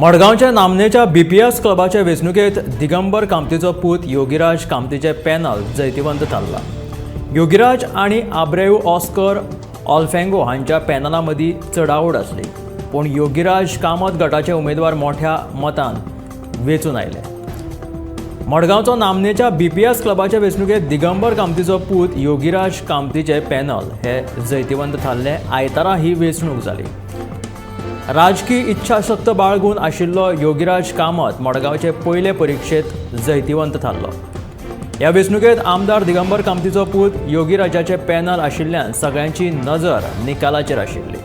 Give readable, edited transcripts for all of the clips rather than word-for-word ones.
मडगांवच्या नामनेच्या बीपीएस क्लबाचे वेंचणुकेंत दिगंबर कामतीचो पूत योगीराज कामतीचे पॅनल जैतिवंत थारला. योगीराज आनी आब्रेव ऑस्कर ऑल्फेंगो हांच्या पॅनला मदीं चढाओढ आसली, पूण योगीराज कामत गटाचे उमेदवार मोठ्या मतान वेंचून आयले. मडगांवचो नामनेच्या बीपीएस क्लबाचे वेंचणुकेंत दिगंबर कामतीचो पूत योगीराज कामतीचे पॅनल हे जैतिवंत थारले. आयतारा ही वेंचणूक जाली. राजकी इच्छाशक्त बाळगून आशिल्लो योगीराज कामत मडगांवचे पयले परिक्षेत जैतिवंत थारलो. ह्या वेंचणुकेंत आमदार दिगंबर कामतीचो पूत योगीराजाचे पॅनल आशिल्ल्यान सगळ्यांची नजर निकालाचेर आशिल्ली.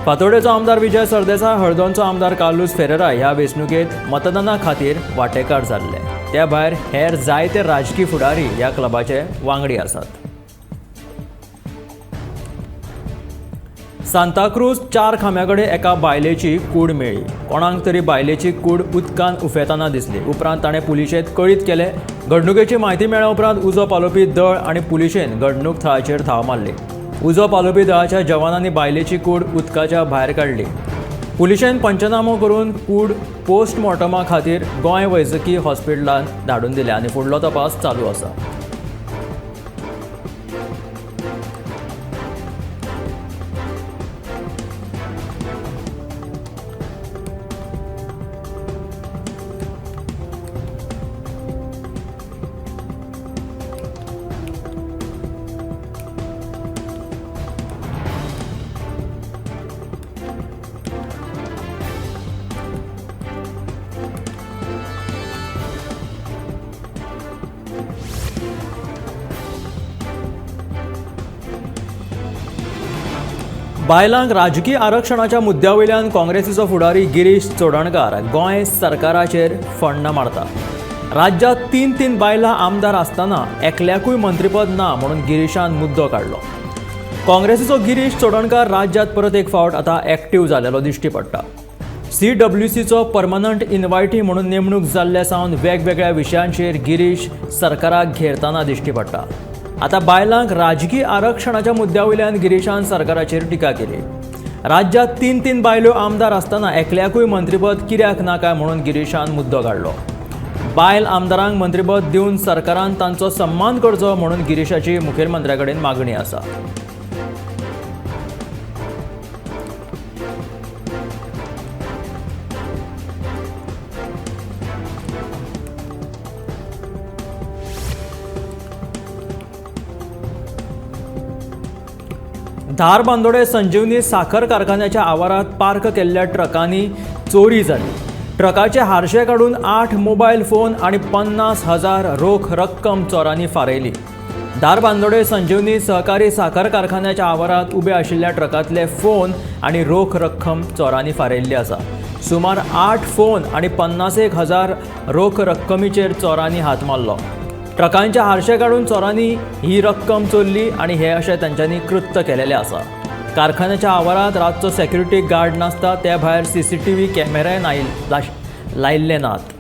फातोडेचो आमदार विजय सरदेसाय, हळदोणचो आमदार कार्लूस फेरेरा ह्या वेंचणुकेंत मतदाना खातीर वांटेकार जाल्ले. त्या भायर हेर जायते राजकी फुडारी ह्या क्लबाचे वांगडी आसात. सांताक्रूज 4 खांब्या कडेन एका बायलेची कूड मेळ्ळी. कोणाक तरी बायलेची कूड उदकान उफेतना दिसली. उपरांत ताणें पुलिशेंत कळीत केलें. घडणुकेची म्हायती मेळ्ळ्या उपरांत उजो पालोवपी दळ आनी पुलिशेन घडणूक थळाचेर धांव मारली. उजो पालोवपी दळाच्या जवानांनी बायलेची कूड उदकाच्या भायर काडली. पुलिशेन पंचनामो करून कूड पोस्टमॉर्टमा खातीर गोंय वैजकी हॉस्पिटलांत धाडून दिल्या आनी फुडलो तपास चालू आसा. बायलांक राजकी आरक्षणाच्या मुद्द्या वयल्यान काँग्रेसीचो फुडारी गिरीश चोडणकार गोंय सरकाराचेर फण्णां मारता. राज्यांत 3-3 बायलां आमदार आसतना एकल्याकूय मंत्रीपद ना म्हणून गिरीशान मुद्दो काडलो. काँग्रेसीचो गिरीश चोडणकार राज्यांत परत एक फावट आतां एक्टीव जालेलो दिश्टी पडटा. सीडब्ल्यूसीचो परमनंट इनवायटी म्हणून नेमणूक जाल्ल्या सावन वेगवेगळ्या विशयांचेर गिरीश सरकाराक घेरतना दिश्टी पडटा. आतां बायलांक राजकी आरक्षणाच्या मुद्द्या वयल्यान गिरीशान सरकाराचेर टिका केली. राज्यांत 3-3 बायल्यो आमदार आसतना एकल्याकूय मंत्रीपद कित्याक ना काय म्हणून गिरीशान मुद्दो काडलो. बायल आमदारांक मंत्रीपद दिवन सरकारान तांचो सन्मान करचो म्हणून गिरीशाची मुखेलमंत्र्या कडेन मागणी आसा. धारबांदोडे संजीवनी साखर कारखान्याच्या आवारात पार्क केल्ल्या ट्रकांनी चोरी जाली. ट्रकाचे हारशे काडून 8 मोबायल फोन आनी 50,000 रोख रक्कम चोरांनी फारयली. धारबांदोडे संजीवनी सहकारी साखर कारखान्याच्या आवारात उबे आशिल्ल्या ट्रकांतले फोन आनी रोख रक्कम चोरांनी फारयल्ली आसा. सुमार 8 फोन आनी 51,000 रोख रक्कमीचेर चोरांनी हात मारलो. ट्रकांचे हारशे काडून चोरांनी ही रक्कम चोरली आनी हे अशें तांच्यांनी कृत्य केलेलें आसा. कारखान्याच्या आवारांत रातचो सेक्युरिटी गार्ड नासता, त्या भायर सीसीटीव्ही कॅमेराय लायिल्ले नात.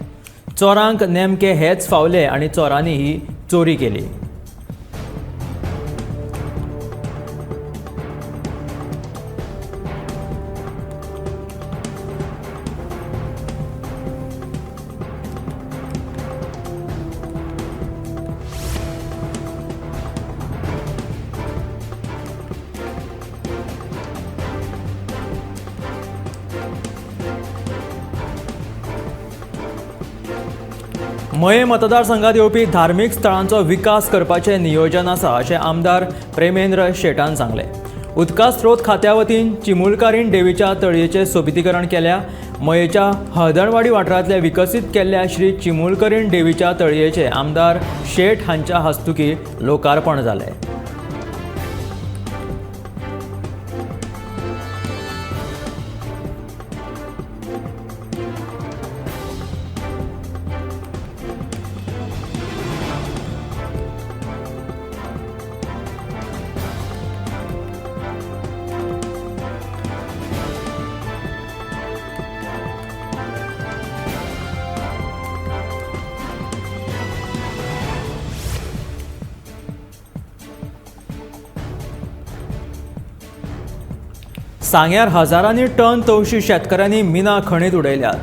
चोरांक नेमके हेच फावले आनी चोरांनी ही चोरी केली. मये मतदारसंघात येवपी धार्मीक स्थळांचो विकास करपाचें नियोजन आसा अशें आमदार प्रेमेंद्र शेटान सांगलें. उदका स्रोत खात्या वतीन चिमुलकारीण देवीच्या तळयेचें सोबितीकरण केल्या. मयेच्या हळदणवाडी वाठारांतल्या विकसीत केल्ल्या श्री चिमुलकरीण देवीच्या तळयेचें आमदार शेट हांच्या हस्तुकीं लोकार्पण जालें. सांग्यार हजारांनी टन तवशी शेतकारांनी मिना खणीत उडयल्यात.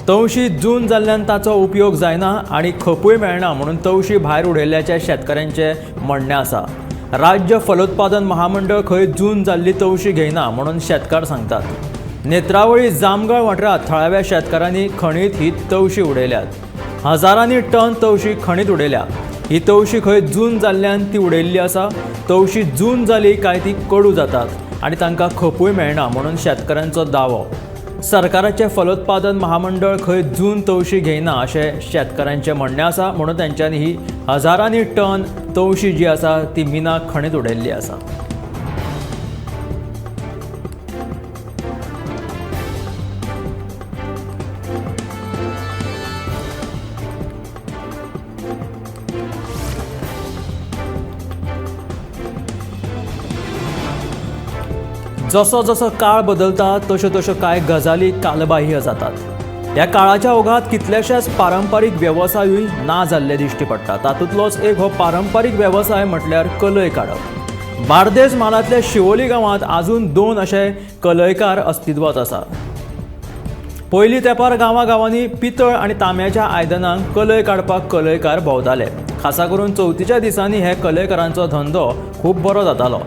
तवशी जून जाल्ल्यान ताचो उपयोग जायना आनी खपूय मेळना म्हणून तवशी भायर उडयल्ल्याचें शेतकारांचें म्हणणें आसा. राज्य फलोत्पादन महामंडळ खंय जून जाल्ली तवशी घेयना म्हणून शेतकार सांगतात. नेत्रावळी जामगळ वाठारांत थळाव्या शेतकारांनी खणीत ही तवशी उडयल्यात. हजारांनी टन तवशी खणीत उडयल्या. ही तवशी खंय जून जाल्ल्यान ती उडयल्ली आसा. तवशी जून जाली काय ती कडू जातात आनी तांकां खपूय मेळना म्हणून शेतकारांचो दावो. सरकाराचें फलोत्पादन महामंडळ खंय जून तवशी घेयना अशें शेतकारांचें म्हणणें आसा म्हणून तेंच्यांनी ही हजारांनी टन तवशी जी आसा ती मिना खणीत उडयल्ली आसा. जसो जसो काळ बदलता तश्यो तश्यो कांय गजाली कालबाह्य जातात. ह्या काळाच्या ओघात कितलेशेच पारंपारीक वेवसायूय ना जाल्ले दिश्टी पडटा. तातूंतलोच एक हो पारंपारीक वेवसाय म्हटल्यार कलय काडप. बार्देस म्हालांतल्या शिवोली गांवांत आजून 2 अशे कलयकार अस्तित्वांत आसा. पयलीं तेंपार गांवागांवांनी पितळ आनी तांब्याच्या आयदनांक कलय काडपाक कलयकार भोंवताले. खासा करून चवथीच्या दिसांनी हे कलयकारांचो धंदो खूब बरो जातालो.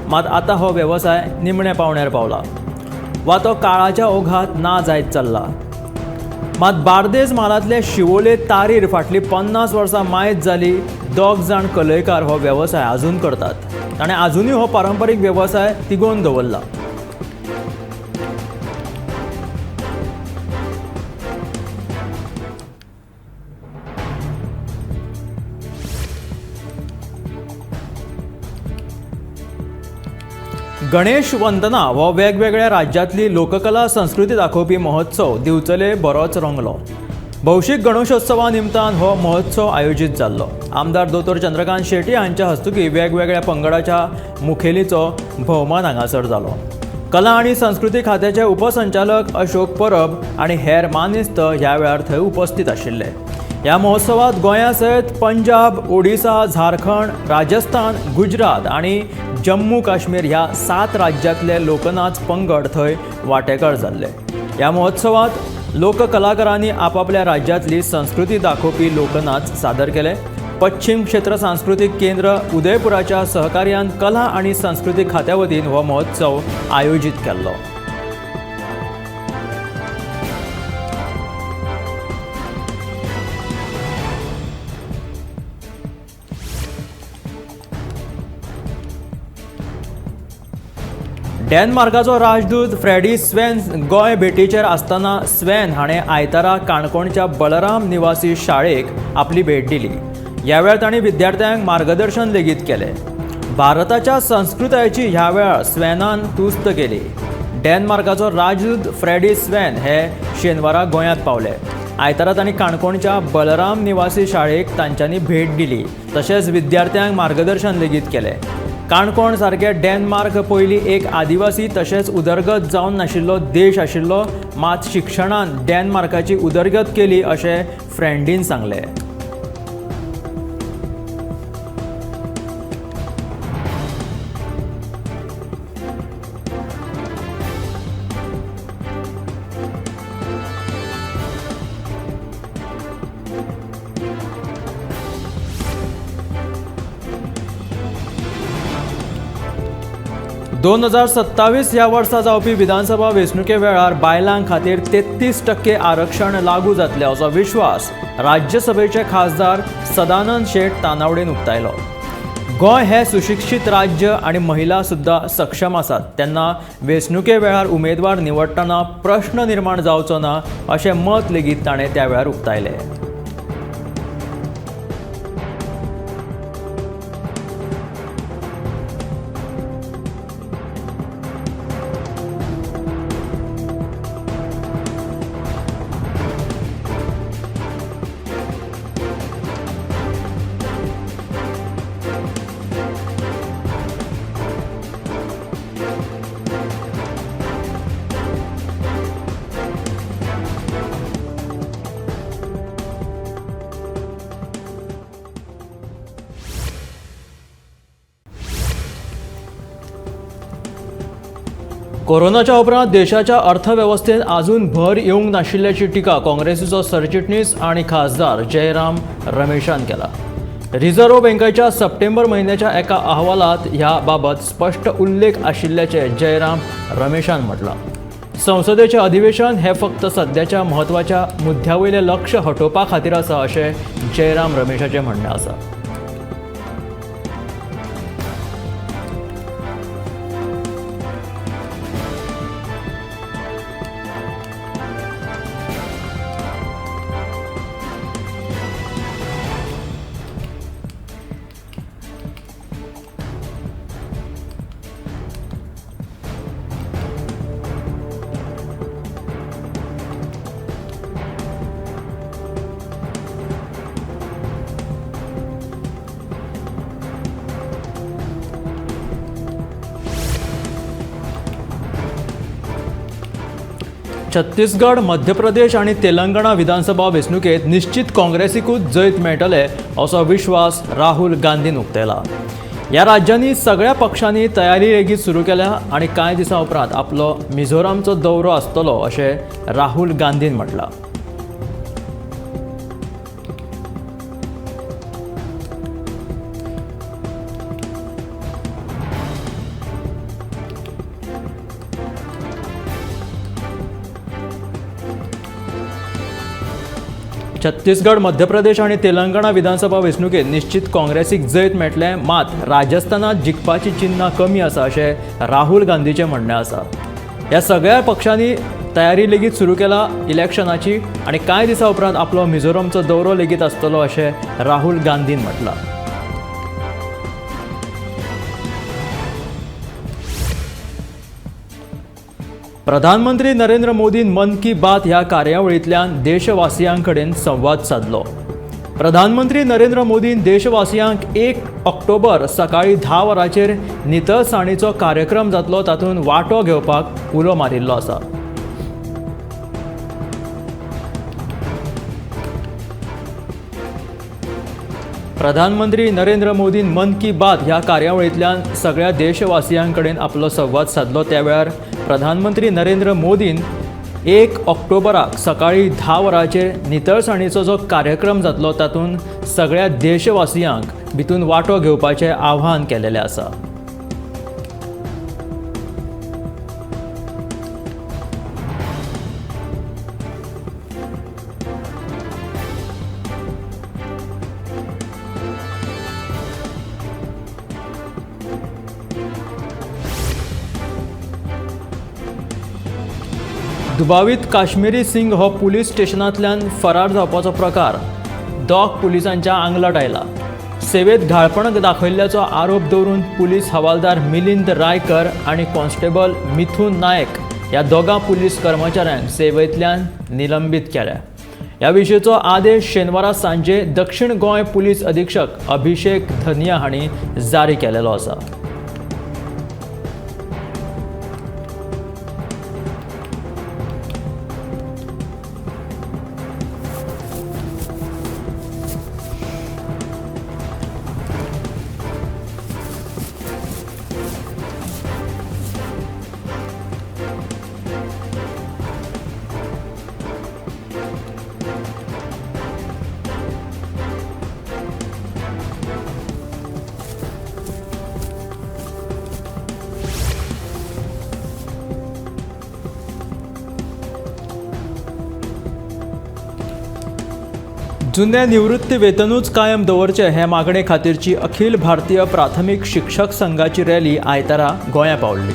मात आतां हो वेवसाय निमण्या पावण्यार पावला वा तो काळाच्या ओघात ना जायत चल्ला. मात बार्देस म्हालांतले शिवोले तारीर फाटलीं 50 वर्सां मायत जाली 2 जाण कलयकार हो वेवसाय आजून करतात आनी आजुनूय हो पारंपारीक वेवसाय तिगोवन दवरला. गणेश वंदना हो वेगवेगळ्या राज्यांतली लोककला संस्कृती दाखोवपी महोत्सव दिवचले बरोच रंगलो. भौशीक गणेशोत्सवा निमतान हो महोत्सव आयोजीत जाल्लो. आमदार दोतोर चंद्रकांत शेट्ये हांच्या हस्तुकी वेगवेगळ्या पंगडाच्या मुखेलीचो भोवमान हांगासर जालो. कला आनी संस्कृती खात्याचे उपसंचालक अशोक परब आनी हेर मानेस्त ह्या वेळार थंय उपस्थित आशिल्ले. ह्या महोत्सवात गोंया सयत पंजाब, ओडिसा, झारखंड, राजस्थान, गुजरात आनी जम्मू काश्मीर ह्या 7 राज्यांतले लोकनाच पंगड थंय वांटेकार जाल्ले. ह्या महोत्सवात लोककलाकारांनी आपापल्या राज्यांतली संस्कृती दाखोवपी लोकनाच सादर केले. पश्चिम क्षेत्र सांस्कृतीक केंद्र उदयपुराच्या सहकार्यान कला आनी संस्कृती खात्या वतीन हो महोत्सव आयोजीत केल्लो. डेन्मार्काचो राजदूत फ्रेडी स्वेन गोंय भेटीचेर आसतना स्वेन हाणें आयतारा काणकोणच्या बलराम निवासी शाळेक आपली भेट दिली. ह्या वेळार तांणी विद्यार्थ्यांक मार्गदर्शन लेगीत केलें. भारताच्या संस्कृतायेची ह्या वेळार स्वेनान तुस्त केली. डेन्मार्काचो राजदूत फ्रेडी स्वेन हे शेनवारा गोंयांत पावले. आयतारा तांणी काणकोणच्या बलराम निवासी शाळेक तांच्यांनी भेट दिली तशेंच विद्यार्थ्यांक मार्गदर्शन लेगीत केलें. काणकोण सारके डेन्मार्क पयलीं एक आदिवासी तशेंच उदरगत जावन नाशिल्लो देश आशिल्लो, मात शिक्षणान डेन्मार्काची उदरगत केली अशें फ्रेंडीन सांगलें. 2027 ह्या वर्सा जावपी विधानसभा वेंचणुके वेळार बायलां खातीर 33% आरक्षण लागू जातलें असो विश्वास राज्यसभेचे खासदार सदानंद शेट तानावडेन उक्तायलो. गोंय हें सुशिक्षीत राज्य आनी महिला सुद्दां सक्षम आसात, तेन्ना वेंचणुके वेळार उमेदवार निवडटना प्रश्न निर्माण जावचो ना अशें मत लेगीत ताणें त्या वेळार उक्तायलें. कोरोनाच्या उपरांत देशाच्या अर्थवेवस्थेत अजून भर येवंक नाशिल्ल्याची टिका काँग्रेसीचो सरचिटणीस आनी खासदार जयराम रमेशान केला. रिझर्व्ह बँकेच्या सप्टेंबर म्हयन्याच्या एका अहवालात ह्या बाबत स्पश्ट उल्लेख आशिल्ल्याचे जयराम रमेशान म्हटलां. संसदेचें अधिवेशन हें फक्त सद्याच्या म्हत्वाच्या मुद्द्या वयलें लक्ष हटोवपा खातीर आसा अशें जयराम रमेशाचें म्हणणें आसा. छत्तीसगड, मध्य प्रदेश आनी तेलंगणा विधानसभा वेंचणुकेंत निश्चित काँग्रेसीकूच जैत मेळटलें असो विश्वास राहुल गांधीन उक्तायला. ह्या राज्यांनी सगळ्या पक्षांनी तयारी लेगीत सुरू केल्या आनी कांय दिसां उपरांत आपलो मिझोरामचो दौरो आसतलो अशें राहुल गांधीन म्हटलां. छत्तीसगड, मध्य प्रदेश आनी तेलंगणा विधानसभा वेंचणुकेंत निश्चित काँग्रेसीक जैत मेळटलें, मात राजस्थानांत जिखपाची चिन्नां कमी आसा अशें राहुल गांधीचें म्हणणें आसा. ह्या सगळ्या पक्षांनी तयारी लेगीत सुरू केला इलेक्शनाची आनी कांय दिसां उपरांत आपलो मिझोरमचो दौरो लेगीत आसतलो अशें राहुल गांधीन म्हटलां. प्रधानमंत्री नरेंद्र मोदीन मन की बात ह्या कार्यावळींतल्यान देशवासियां कडेन संवाद सादलो. प्रधानमंत्री नरेंद्र मोदीन देशवासियांक 1 ऑक्टोबर सकाळीं 10 वरांचेर नितळसाणीचो कार्यक्रम जातलो तातूंत वांटो घेवपाक उलो मारिल्लो आसा. प्रधानमंत्री नरेंद्र मोदीन मन की बात ह्या कार्यावळींतल्यान सगळ्या देशवासियां कडेन आपलो संवाद सादलो. त्या वेळार प्रधानमंत्री नरेंद्र मोदीन 1 ऑक्टोबराक सकाळीं 10 वरांचेर नितळसाणीचो जो कार्यक्रम जातलो तातूंत सगळ्या देशवासियांक भितून वांटो घेवपाचें आव्हान केलेलें आसा. दुबावीत काश्मीरी सिंग हो पुलीस स्टेशनांतल्यान फरार जावपाचो प्रकार दोग पुलिसांच्या आंगलट आयला. सेवेत घाळपण दाखयल्ल्याचो आरोप दवरून पुलीस हवालदार मिलिंद रायकर आनी कॉन्स्टेबल मिथुन नायक ह्या दोगां पुलीस कर्मचाऱ्यांक सेवेंतल्यान निलंबीत केल्या. ह्या विशींचो आदेश शेनवारा सांजे दक्षिण गोंय पुलीस अधीक्षक अभिषेक धनिया हांणी जारी केलेलो आसा. जुने निवृत्ती वेतनूच कायम दवरचें हे मागणे खातीरची अखिल भारतीय प्राथमीक शिक्षक संघाची रॅली आयतारा गोंया पावल्ली.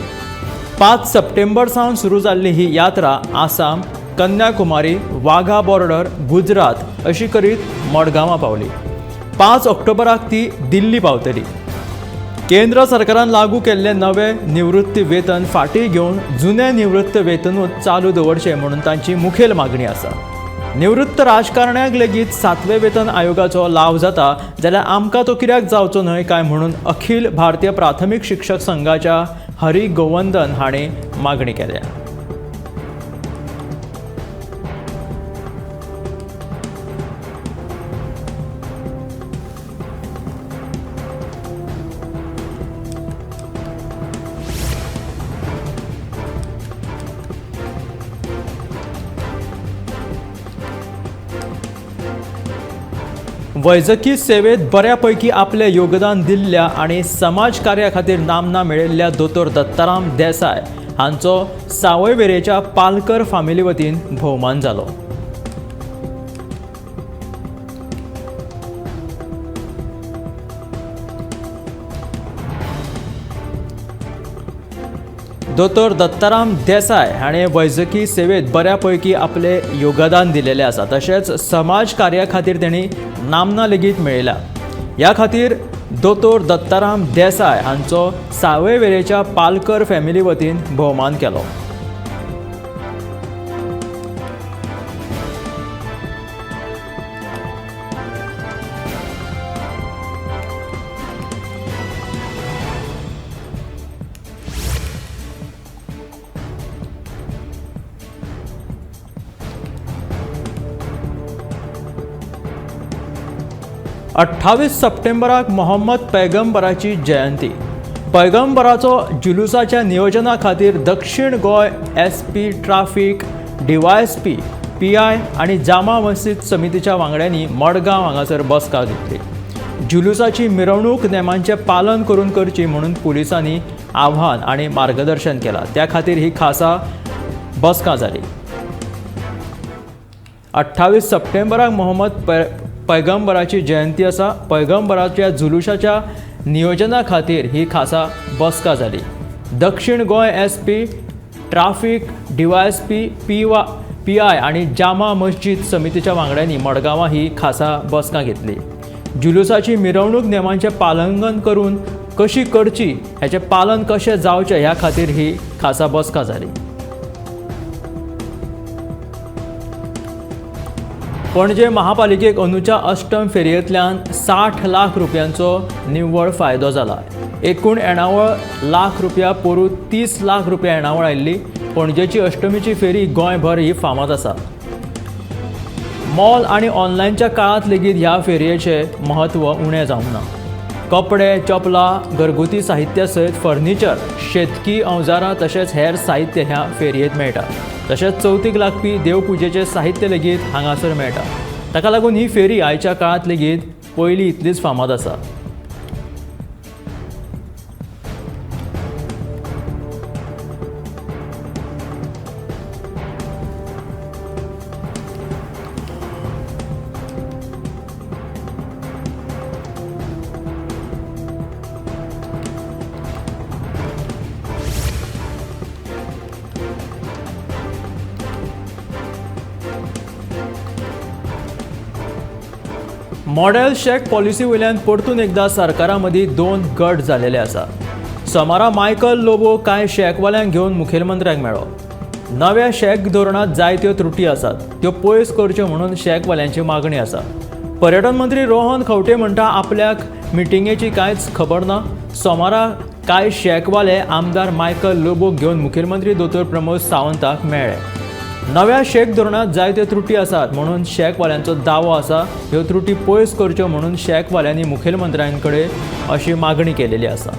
5 सप्टेंबर सावन सुरू जाल्ली ही यात्रा आसाम, कन्याकुमारी, वाघा बॉर्डर, गुजरात अशी करीत मडगांवां पावली. 5 ऑक्टोबराक ती दिल्ली पावतली. केंद्र सरकारान लागू केल्ले नवे निवृत्ती वेतन फाटीं घेवन जुने निवृत्त वेतनूच चालू दवरचें म्हणून तांची मुखेल मागणी आसा. निवृत्त राजकारण्यांक लेगीत 7वें वेतन आयोगाचो लाव जाता जाल्यार आमकां तो कित्याक जावचो न्हय काय म्हणून अखिल भारतीय प्राथमीक शिक्षक संघाच्या हरी गोवंदन हांणी मागणी केल्या. वैजकी सेवेत बऱ्यापैकी आपले योगदान दिल्ल्या आनी समाज कार्या खातीर नामना मेळिल्ल्या दोतोर दत्ताराम देसाय हांचो सावयवेरेच्या पालकर फामिली वतीन भोवमान जालो. दोतोर दत्ताराम देसाय हाणें वैजकी सेवेत बऱ्यापैकी आपले योगदान दिलेलें आसा. तशेंच समाज कार्या खातीर तेणी नामना लेगीत मेळयल्या. ह्या खातीर दोतोर दत्ताराम देसाय हांचो सावयवेरेच्या पालकर फॅमिली वतीन भोवमान केलो. अठ्ठावीस सप्टेंबराक मोहम्मद पैगंबराची जयंती. पैगंबराचो जुलूसाच्या नियोजना खातीर दक्षिण Goa S P traffic, DYSP, PI आनी जामा मस्जिद समितीच्या वांगड्यांनी मडगांव हांगासर बसका घेतली. जुलूसाची मिरवणूक नेमांचें पालन करून करची म्हणून पुलिसांनी आव्हान आनी मार्गदर्शन केलां. त्या खातीर ही खासा बसका जाली. 28 सप्टेंबराक मोहम्मद पैगंबराची जयंती आसा. पैगंबराच्या जुलूसाच्या नियोजना खातीर ही खासा बसका जाली. दक्षिण Goa S P traffic, DYSP, PI आनी जामा मस्जिद समितीच्या वांगड्यांनी मडगांवां ही खासा बसका घेतली. जुलूसाची मिरवणूक नेमांचें पालंगन करून कशी करची, हाचें पालन कशें जावचें ह्या खातीर ही खासा बसका जाली. पणजे महापालिकेक अंदूच्या अष्टम फेरयेंतल्यान 60 लाख रुपयांचो निव्वळ फायदो जाला. एकूण येणावळ लाख रुपया पोरूं 30 लाख रुपया येणावळ आयिल्ली. पणजेची अष्टमीची फेरी गोंयभर ही फामाद आसा. मॉल आनी ऑनलायनच्या काळांत लेगीत ह्या फेरयेचें म्हत्व उणें जावंक ना. कपडे, चपलां, घरगुती साहित्या सयत फर्निचर, शेतकी अवजारां तशेंच हेर साहित्य ह्या फेरयेंत मेळटा. तशेंच चवथीक लागपी देवपुजेचें साहित्य लेगीत हांगासर मेळटा. ताका लागून ही फेरी आयच्या काळांत लेगीत पयलीं इतलीच फामाद आसा. मॉडेल शॅक पॉलिसी वयल्यान परतून एकदा सरकारा मदीं दोन गट जालेले आसा. सोमारा मायकल लोबो कांय शॅकवाल्यांक घेवन मुखेलमंत्र्याक मेळ्ळो. नव्या शॅक धोरणांत जायत्यो त्रुटी आसात, त्यो पयस करच्यो म्हणून शॅकवाल्यांची मागणी आसा. पर्यटन मंत्री रोहन खंवटे म्हणटा आपल्याक मिटिंगेची कांयच खबर ना. सोमारा कांय शॅकवाले आमदार मायकल लोबोक घेवन मुखेलमंत्री दोतोर प्रमोद सावंताक मेळ्ळे. नव्या शॅक धोरणांत जायत्यो त्रुटी आसात म्हणून शॅकवाल्यांचो दावो आसा. ह्यो त्रुटी पयस करच्यो म्हणून शॅकवाल्यांनी मुखेलमंत्र्यां कडेन अशी मागणी केलेली आसा.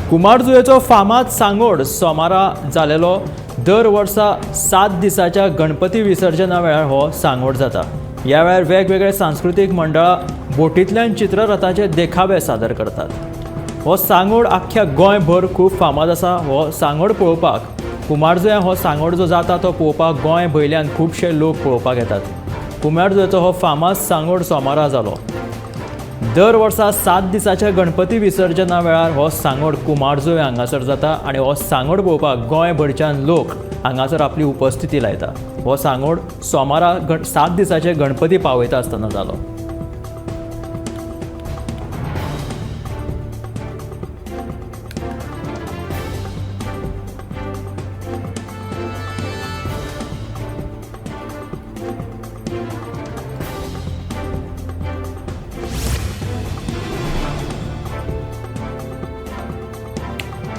कुमारजुवेचो फामाद सांगोड सोमारा जालेलो. दर वर्सा 7 दिसाच्या गणपती विसर्जना वेळार हो सांगोड जाता. ह्या वेळार वेगवेगळे सांस्कृतीक मंडळां बोटींतल्यान चित्ररथाचे देखावे सादर करतात. हो सांगोड आख्ख्या गोंयभर खूब फामाद आसा. हो सांगोड पळोवपाक कुमारजुव्यां हो सांगोड जो जाता तो पळोवपाक गोंय भयल्यान खुबशे लोक पळोवपाक येतात. कुमारजुवेचो हो फामाद सांगोड सोमारा जालो. दर वर्सा 7 दिसाच्या गणपती विसर्जना वेळार हो सांगोड कुमारजुवें हांगासर जाता आनी हो सांगोड पळोवपाक गोंयभरच्यान लोक हांगासर आपली उपस्थिती लायता. हो सांगोड सोमारा 7 दिसाचे गणपती पावयता आसतना जालो.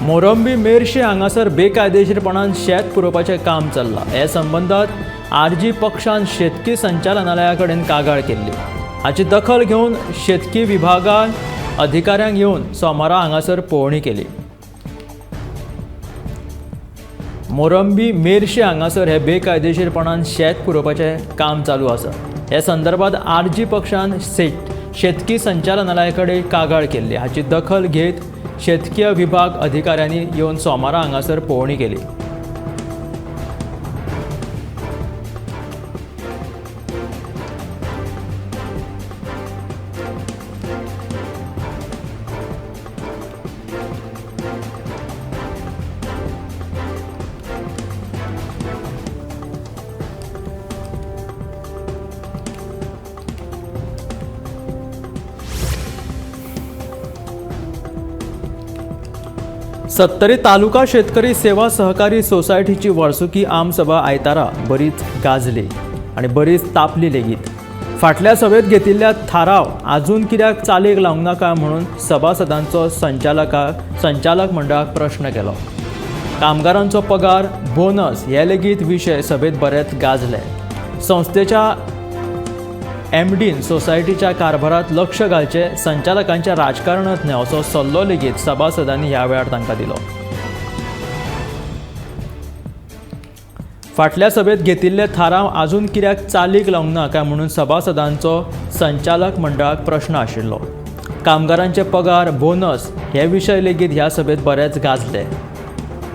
मोरंबी मेरशे हांगासर बेकायदेशीरपणान शेत पुरोवपाचें काम चल्लां. हे संबंदांत आरजी पक्षान शेतकी संचालनालया कडेन कागाळ केल्ली. हाची दखल घेवन शेतकी विभागान अधिकाऱ्यांक येवन सोमारा हांगासर पळोवणी केली. मोरंबी मेरशे हांगासर हे बेकायदेशीरपणान शेत पुरोवपाचें काम चालू आसा. हे संदर्भात आरजी पक्षान शेतकी संचालनालया कडेन कागाळ केल्ली. हाची दखल घेत शेतकीय विभाग अधिकाऱ्यांनी येवन सोमारा हांगासर पळोवणी केली. सत्तरी तालुका शेतकरी सेवा सहकारी सोसायटीची वर्सुकी आमसभा आयतारा बरीच गाजली आनी बरीच तापली लेगीत. फाटल्या सभेत घेतिल्ल्या थाराव आजून कित्याक चालीक लावंक नाका म्हणून सभासदांचो संचालक मंडळाक प्रश्न केलो. कामगारांचो पगार, बोनस हे लेगीत विशय सभेत बरेच गाजले. संस्थेच्या एमडीन सोसायटीच्या कारभारात लक्ष घालचें, संचालकांच्या राजकारणांत न्हय असो सल्लो लेगीत सभासदांनी ह्या वेळार तांकां दिलो. फाटल्या सभेत घेतिल्ले थाराव आजून कित्याक चालीक लावंक ना काय म्हणून सभासदांचो संचालक मंडळाक प्रश्न आशिल्लो. कामगारांचे पगार, बोनस हे विशय लेगीत ह्या सभेत बरेच गाजले.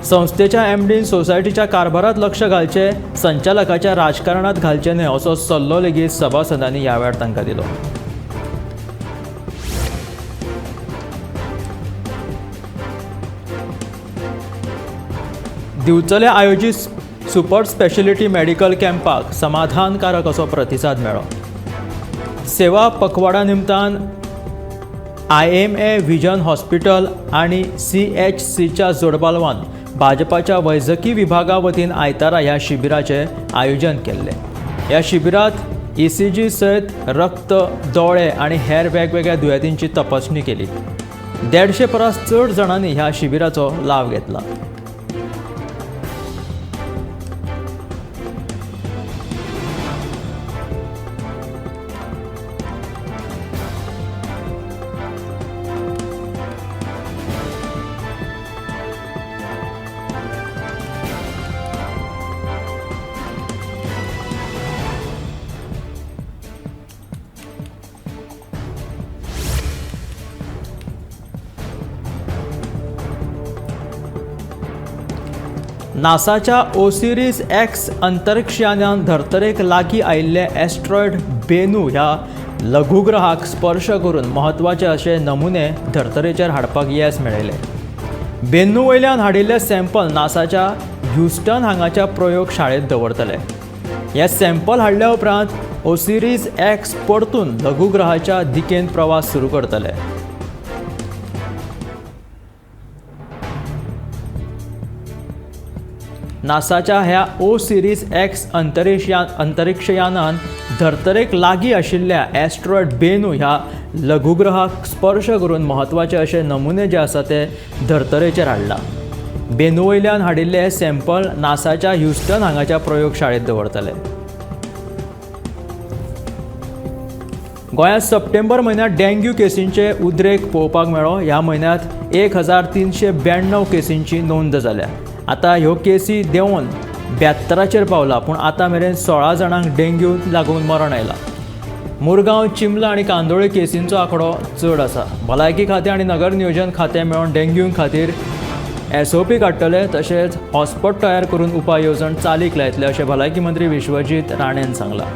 संस्थेच्या एमडीन सोसायटीच्या कारभारात लक्ष घालचें, संचालकाच्या राजकारणात घालचें न्हय असो सल्लो लेगीत सभासदांनी ह्या वेळार तांकां दिलो. दिवचले आयोजीत सुपर स्पेशलिटी मेडिकल कॅम्पाक समाधानकारक असो प्रतिसाद मेळ्ळो. सेवा पखवाडा निमतान IMA vision hospital आनी CHCच्या जोडपालवान भाजपाच्या वैजकी विभागा वतीन आयतारा ह्या शिबिराचें आयोजन केल्लें. ह्या शिबिरांत ECG सयत रक्त, दोळे आनी हेर वेगवेगळ्या दुयेंतींची तपासणी केली. 150 परस चड जाणांनी ह्या शिबिराचो लाव घेतला. नासाच्या ओसिरिस एक्स अंतरिक्षयानान धर्तरेक लागीं आयिल्ले एस्ट्रॉयड बेनू ह्या लघुग्रहाक स्पर्श करून म्हत्वाचे अशे नमुने धर्तरेचेर हाडपाक येस मेळयलें. बेनू वयल्यान हाडिल्ले सॅम्पल नासाच्या ह्युस्टन हांगाच्या प्रयोगशाळेंत दवरतले. हे सॅम्पल हाडल्या उपरांत ओसिरिस एक्स परतून लघुग्रहाच्या दिकेन प्रवास सुरू करतले. नासाच्या ह्या ओसिरिस एक्स अंतरिक्षयानान धर्तरेक लागीं आशिल्ल्या एस्ट्रॉयड बेनू ह्या लघुग्रहाक स्पर्श करून म्हत्वाचे अशे नमुने जे आसा ते धर्तरेचेर हाडला. बेनू वयल्यान हाडिल्ले हे सॅम्पल नासाच्या ह्युस्टन हांगाच्या प्रयोगशाळेंत दवरतले. गोंयांत सप्टेंबर म्हयन्यांत डेंग्यू केसींचे उद्रेक पळोवपाक मेळ्ळो. ह्या म्हयन्यांत 1392 केसींची नोंद जाल्या. आतां ह्यो केसी देंवोन 72चेर पावला, पूण आतां मेरेन 16 जाणांक डेंग्यू लागून मरण आयलां. मुरगांव, चिमला आनी कांदोळे केसींचो आंकडो चड आसा. भलायकी खातें आनी नगर नियोजन खातें मेळून डेंग्यू खातीर SOP काडटले, तशेंच हॉटस्पॉट तयार करून उपाय येवजण चालीक लायतले अशें भलायकी मंत्री विश्वजीत राणेन सांगलां.